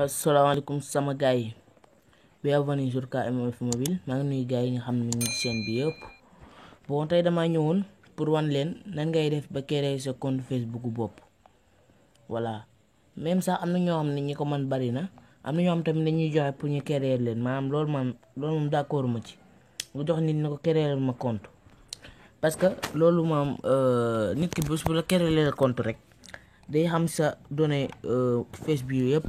Assalamualaikum sama gars yi bienvenue sur KMF Mobile maa ngi nuyu gars yi nga xam ne ñu ngi chaîne bi yëpp. Bon tey damaa ñëwoon pour wan leen nan ngay def ba créer sa compte Facebook bopp. Voilà même sax am na ñoo xam ne ñi ko man bari na, am na ñoo xam tamit dañuy joxe pour ñu créer leen, maanaam loolu moom d'accord ma ci nga jox nit ñi ko créer ma compte, parce que loolu moom nit ki bu la créer leen compte rek day xam sa données Facebook yëpp,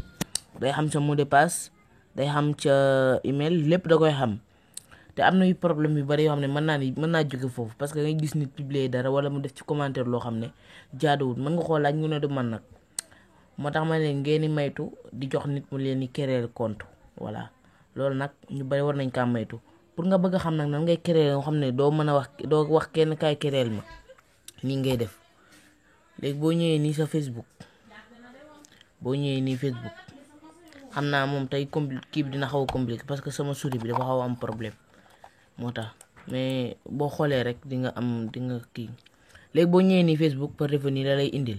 day xam sa mot de passe, day xam ca email, lépp da koy xam. te am na yu problème yu bari yoo xam ne mën naa jóge foofu, parce que ngay gis nit publier dara wala mu def ci commentaire loo xam ne jaaduwul, mën nga xool laaj ñu ne du man nag. moo tax ma leen ngeen di maytu di jox nit mu leen di créer compte. voilà loolu nag ñu bari war nañ kaa maytu. pour nga bëgg a xam nag nan ngay créer nga xam ne doo mën a wax kenn kaay créer ma, nii ngay def. léegi boo ñëwee nii sa Facebook, xam naa moom tey kii bi dina xaw a compliqué parce que sama souris bi dafa xaw a am problème moo tax, mais boo xoolee rek di nga kii. léegi boo ñëwee nii Facebook par défaut nii la lay indil.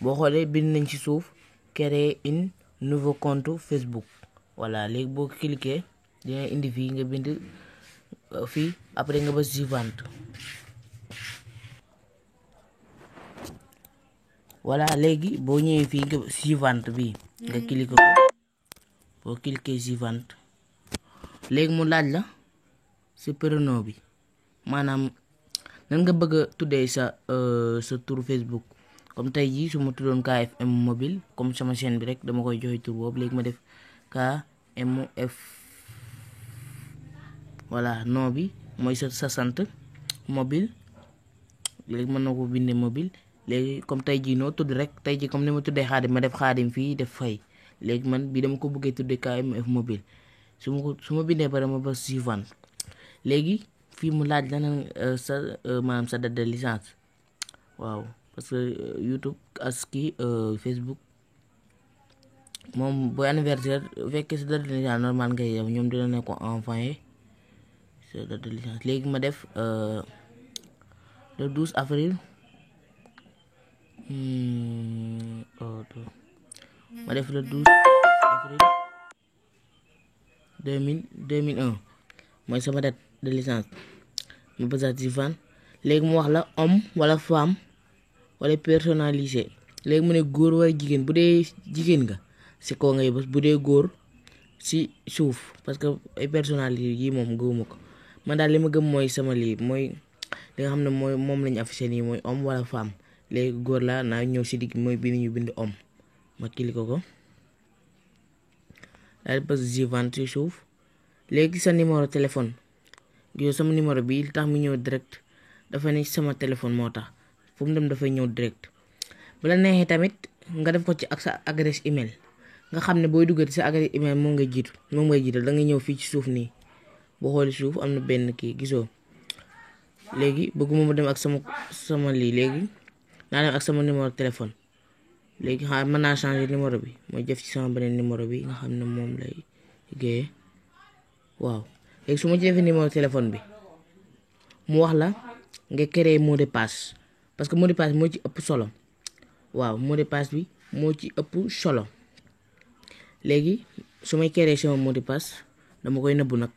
boo xoolee bind nañ ci suuf créer un nouveau compte Facebook. voilà léegi boo cliquer dina indi fii nga bind fii, après nga bës suivante. voilà léegi boo ñëwee fii nga suivante bi nga cliquer ko. boo cliquer suivante léegi mu laaj la sa prénom bi, maanaam nan nga bëgg a tuddee sa tur Facebook. comme tey jii su ma tuddoon KFM Mobile comme sama chaîne bi rek dama koy joxe tur boobu. léegi ma def KMF. voilà nom bi mooy sa sant mobile. léegi mën na ko bindee mobile. léegi comme tey jii noo tudd rek, tey jii comme ni ma tuddee Xaadim ma def Xaadim fii def Fay. léegi man bii dama ko bëggee tuddee KMF Mobile. su ma bindee ba dama ba suivant. léegi fii mu laaj la na maanaam sa date de licence. waaw parce que YouTube aski Facebook moom booy anniversaire fekkee sa date de licence normal ngay yow ñoom dina ne ko envoyé sa date de licence. léegi ma def le 12 avril ma def le 12 avril 2001 mooy sama date de licence. ma bësaat ci fan. léegi mu wax la homme wala femme wala personnalisé. léegi mu ne góor wala jigéen. bu dee jigéen nga si kaw ngay bës, bu dee góor si suuf, parce que ay personnalisé yi moom gëwuma ko. man daal li ma gëm mooy sama lii mooy li nga xam ne moom lañu affiché nii mooy homme wala femme. léegi góor la naa ñëw si digg mooy bii ñu bind homme, ma cliquer ko daal di bës suivant si suuf. léegi sa numéro téléphone, yow sama numéro bi li tax mu ñëw direct dafa ne sama téléphone moo tax fu mu dem dafay ñëw direct. bu la neexee tamit nga def ko ci ak sa adresse email, nga xam ne booy duggati sa adresse email moom ngay jiital. da nga ñëw fii ci suuf nii, boo xoolee suuf am na benn kii gisoo. léegi bëgguma mu dem ak sama lii, léegi naa dem ak sama numéro téléphone. léegi mën naa changer numéro bi, mooy def ci sama beneen numéro bi nga xam ne moom lay liggéeyee. waaw léegi su ma ci defee numéro téléphone bi mu wax la nga créer mot de passe, parce que mot de passe moo ci ëpp solo. waaw mot de passe bi moo ci ëpp solo. léegi su may créer sama mot de passe dama koy nëbbu nag.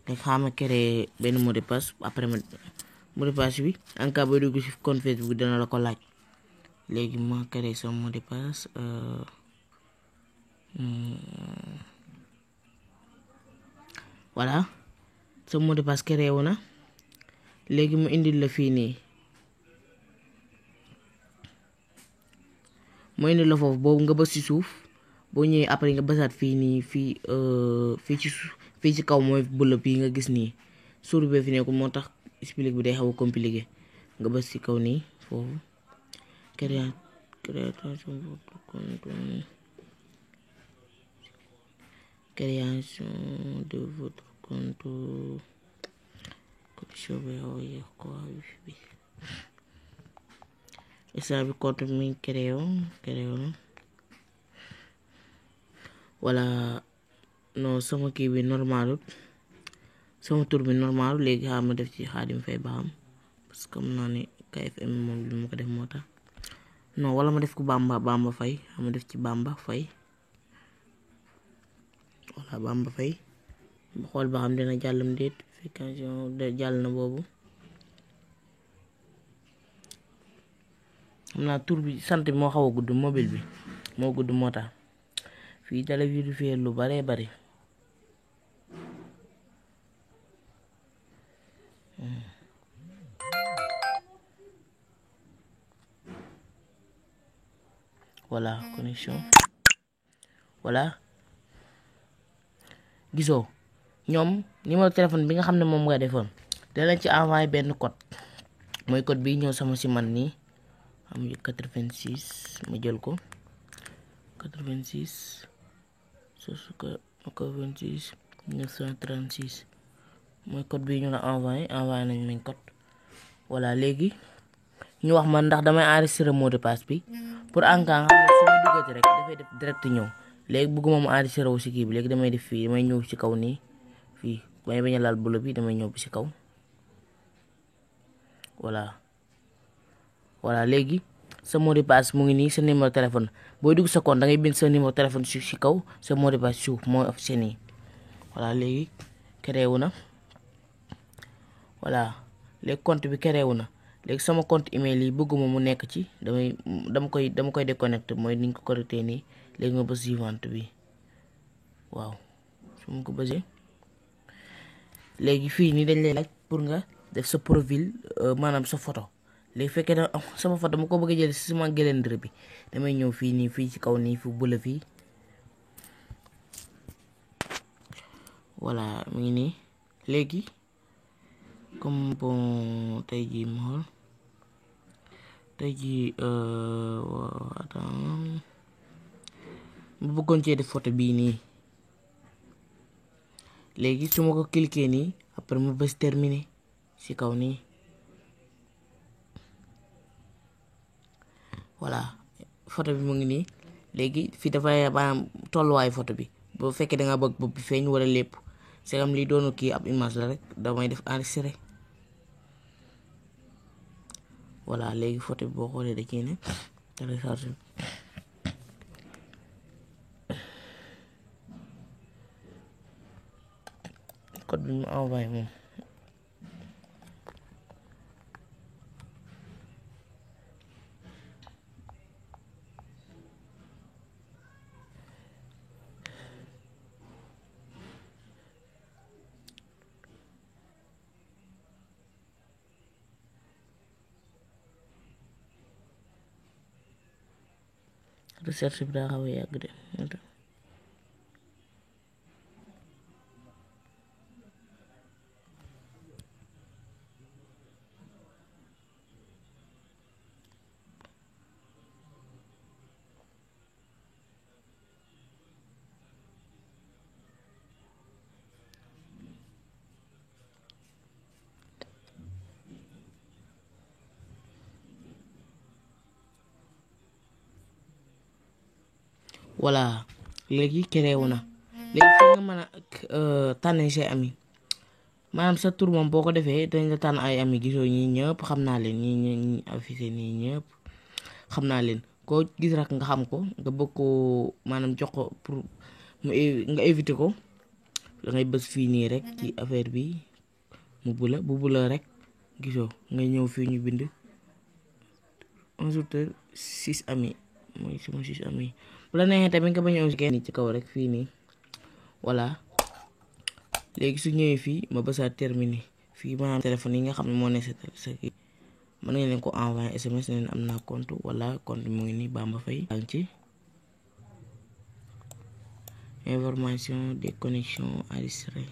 te xaama créer benn mot de passe, après mot de passe bi en cas booy dugg ci compte Facebook dana la ko laaj. léegi ma créer sama mot de passe. voilà sama mot de passe créé wu na. léegi mu indil la fii nii, mu indil la foofu boobu nga bës ci suuf. boo ñëwee après nga bësaat fii nii, fii ci kaw mooy bula bii nga gis nii. suur bee fi nekkul moo tax explique bi day xaw a compliqué. nga bës ci kaw nii foofu création de votre compte. instant bi compte mi créé na. wala non sama kii bi normalut, sama tur bi normalut. léegi xaaral ma def ci Xaadim Fay ba xam, parce que xam naa ne KFM moom li ma ko def moo tax. non wala ma def ko Bamba Fay, xam ma def ci Bamba Fay. voilà Bamba Faye ba xool ba xam dina jàllam déet vérification de jàll na boobu. xam naa tur bi sant bi moo xaw a gudd, mobile bi moo gudd moo tax fii dala vérifier lu bare bari. voilà connexion voilà gisoo ñoom numéro téléphone bi nga xam ne moom nga defoon dalañ ci envoyé benn code, mooy code bi ñëw sama si man nii am 86 ma jël ko 86 26 936 mooy code bi ñu la envoyé nañ mañ code. voilà léegi ñu wax man ndax damay enregistrer mot de passe bi pour en cas nga xam ne su ma duggati rek dafay def direct ñëw. léegi bëgguma mu enregistrer wu si kii bi, léegi damay def fii, damay ñëw ci kaw nii fii may bañ a laal bulo bi, damay ñëw bi ci kaw. voilà léegi sa mot de passe mu ngi nii, sa numéro téléphone booy dugg sa compte da ngay bind sa numéro téléphone ci kaw, sa mot de passe suuf mooy officiel nii. voilà léegi créé wu na, voilà léegi compte bi créé wu na. léegi sama compte email yi bëgguma mu nekk ci, dama koy déconnecté, mooy niñ ko connecté nii. léegi nga bës suivante bi, waaw su ma ko bësee léegi fii nii dañ lay laaj pour nga def sa profil, maanaam sa photo. léegi fekkee na sama photo mu ko bëgg a jël si sama calendrier bi, damay ñëw fii nii, fii ci kaw nii fu bëla fii, voilà mu ngi nii. léegi comme bon tey jii ma xool tey jii attends bu bëggoon cee def photo bii nii, léegi su ma ko cliquer nii après mu bës terminer ci kaw nii. voilà photo bi mu ngi nii. léegi fii dafay maanaam tolluwaayu photo bi, bu fekkee da nga bëgg bopp bi feeñ wala lépp, c'est comme li doonu kii ab image la rek, damay def enregistrer. voilà léegi photo bi boo xoolee da ciy ne télécharge code bi mu envoyé moom. recherche bi daa xaw a yàgg de. voilà léegi créé wu na. léegi fi nga mën a tànn say ami, maanaam sa tur moom boo ko defee dañ la tànn ay ami. gisoo ñi ñëpp xam naa leen, ñi affiché nii ñëpp xam naa leen. koo gis rek nga xam ko, nga bëgg ko maanaam jox ko pour nga éviter ko, da ngay bës fii nii rek ci affaire bi mu bula bu bula rek, gisoo nga ñëw fii ñu bind 6 ami, mooy sama 6 ami. bu la neexee tamit nga bañ a kenn ci kaw rek fii nii. voilà léegi su ñëwee fii ma bësaat terminé fii maanaam téléphone yi nga xam ne moo nekk sa kii, mën nga leen ko envoyé SMS ne am naa compte, wala compte mu ngi nii Bamba Faye. yaa ngi ci information des connexions enregistrées.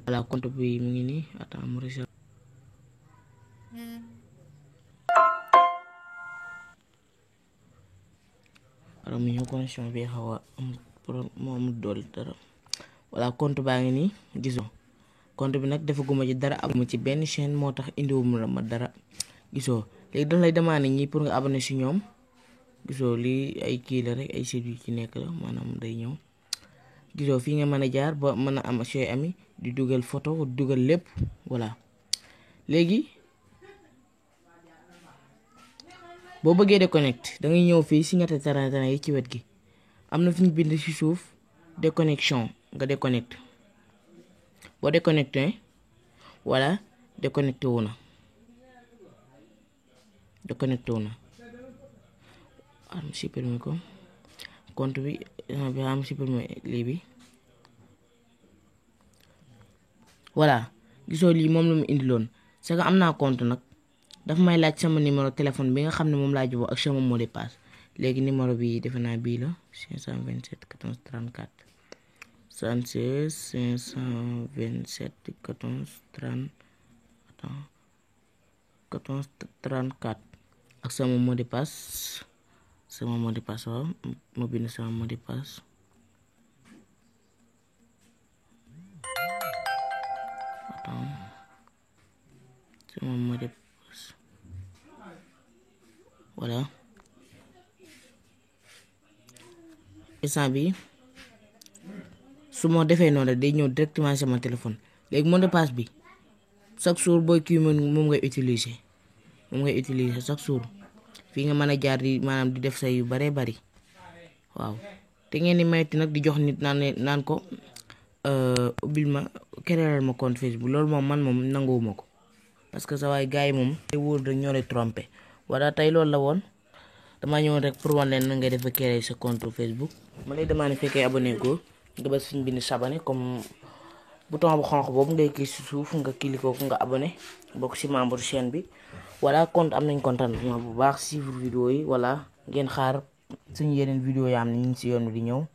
voilà compte bi mu ngi nii, attends mu recherche. alors mu ñëw connexion bi xaw a am doole dara. voilà compte baa ngi nii, gisoo compte bi nag defaguma ci dara, abuma ci benn chaîne, moo tax indiwuma ma dara. gisoo léegi daf lay demandé ñi pour nga abonné si ñoom. gisoo lii ay kii la rek, ay site yu ci nekk la, maanaam day ñëw. gisoo fii nga mën a jaar ba mën a am say ami, di dugal photo, dugal lépp. voilà léegi boo bëggee déconnecté da ngay ñëw fii si ñetti tara yi ci wet gi am na fi ñu bind ci suuf déconnexion nga déconnecté boo déconnecté wala déconnecté wu na am supprimer ko compte bi am supprimer lii bi voilà gisoo lii moom la mu indiloon c'est que am naa compte nag dafa may laaj sama numéro téléphone bi nga xam ne moom laa juboo ak sama mot de passe léegi numéro bi defe naa bii la 527 14 34 76 527 14 30 14 34 ak sama mot de passe waaw ma bind sama mot de passe sama mot de passe voilà instant bi su ma defee noonu day ñëw directement sama téléphone léegi mot de passe bi chaque jour booy kii moom ngay utiliser chaque jour fii nga mën a jaar di maanaam di def say yu bare bari waaw te ngeen di maytu nag di jox nit naan ko ubbil ma créer ma compte Facebook loolu moom man moom nanguwuma ko parce que sa waay gars yi moom te wóor rek ñoo lay trompé wala tey loolu la woon dama ñëwoon rek pour wan leen na ngay def ba créer sa compte Facebook ma lay demandé fekkee abonné ko nga bës fi ñu bind s'abonner comme bouton bu xonq boobu ngay kii si suuf nga cliquer ko nga abonné bokk si membre chaîne bi voilà compte am nañ contentement bu baax suivre vidéo yi voilà ngeen xaar suñu yeneen vidéo yaa am ne ñu ngi si yoon bi di ñëw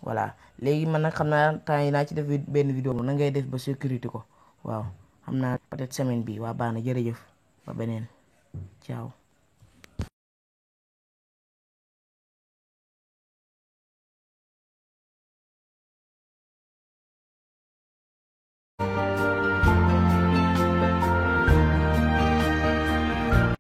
voilà léegi man nag xam naa temps yi naa ci def benn vidéo na ngay def ba sécurité ko waaw xam naa peut-être semaine bi waa baax na jërëjëf ba beneen ciao